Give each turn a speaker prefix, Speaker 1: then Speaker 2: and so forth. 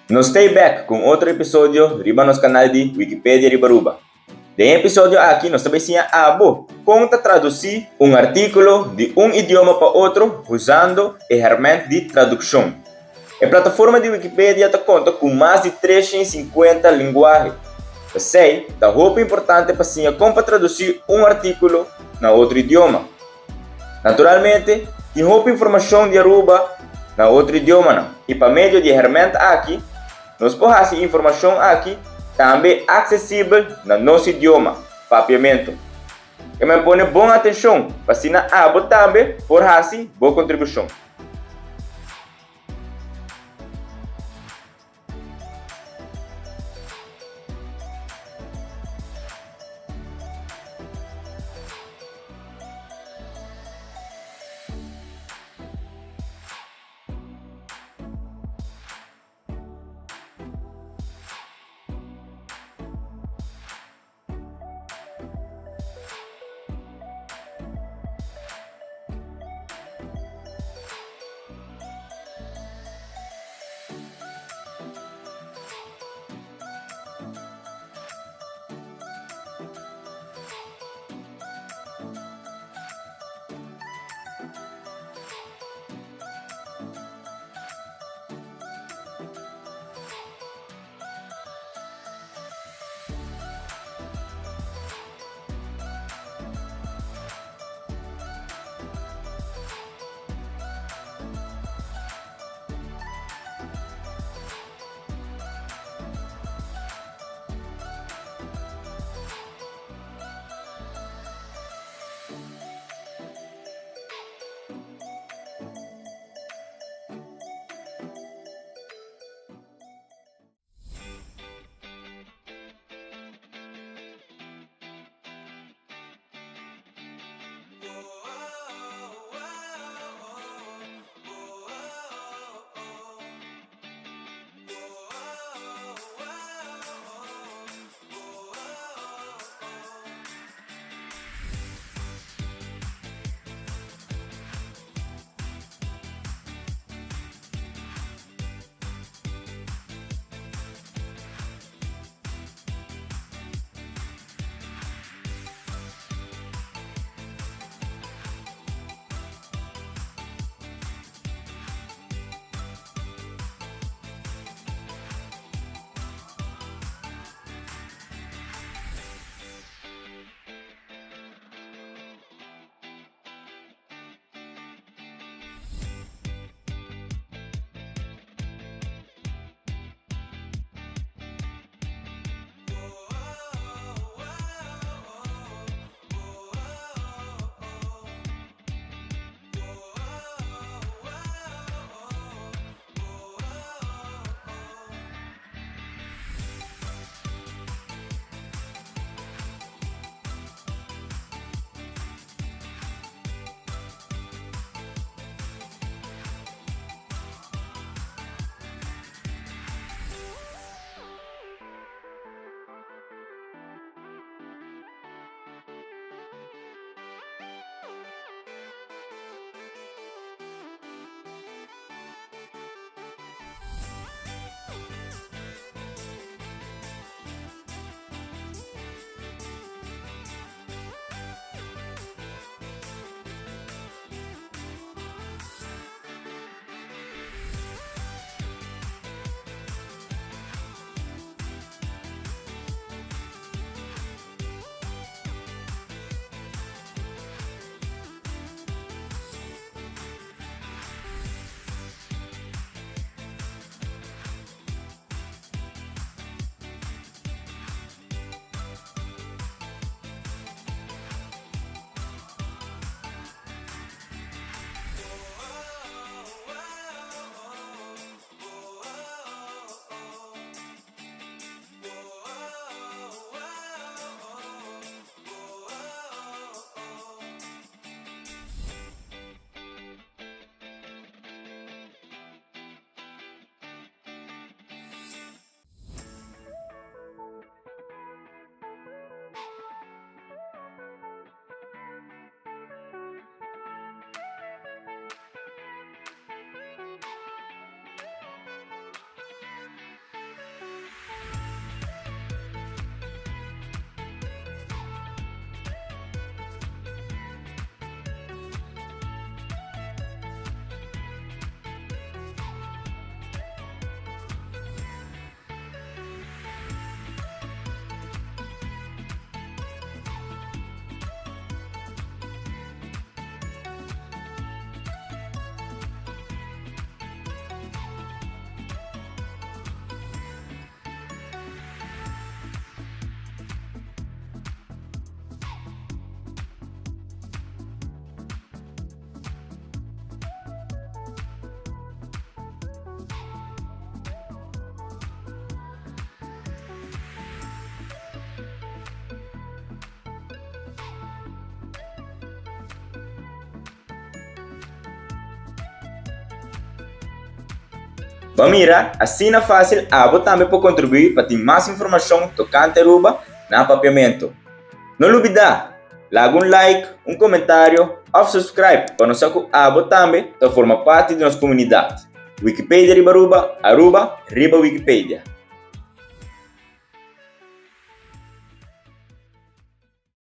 Speaker 1: Nos stay back ku un otro episodio riba nos kanal di Wikipedia riba Aruba. Den e episodio aki nos ta bai siña abo kon ta tradusí un artíkulo di un idioma pa otro usando e hèrmènt di tradukshon. E plataforma di Wikipedia ta konta ku mas di 350 linguahe. P'esei ta hopi importante pa siña kon pa tradusí un artíkulo na otro idioma. Naturalmente, tin hopi informashon di Aruba na otro idiomanan i pa medio di e hèrmènt aki nos por hasi e informashon aki tambe aksesibel na nos idioma, Papiamento. E men pone bon atenshon pa asina abo tambe por hasi bo kontribushon. Bo a mira? Asina fásil abo tambe por kontribuí pa tin mas informashon tokante Aruba na Papiamento. No lubidá! Laga un like, un komentario òf subscribe pa nos sa ku abo tambe ta forma parti di nos komunidat. Wikipedia riba Aruba, Aruba riba Wikipedia.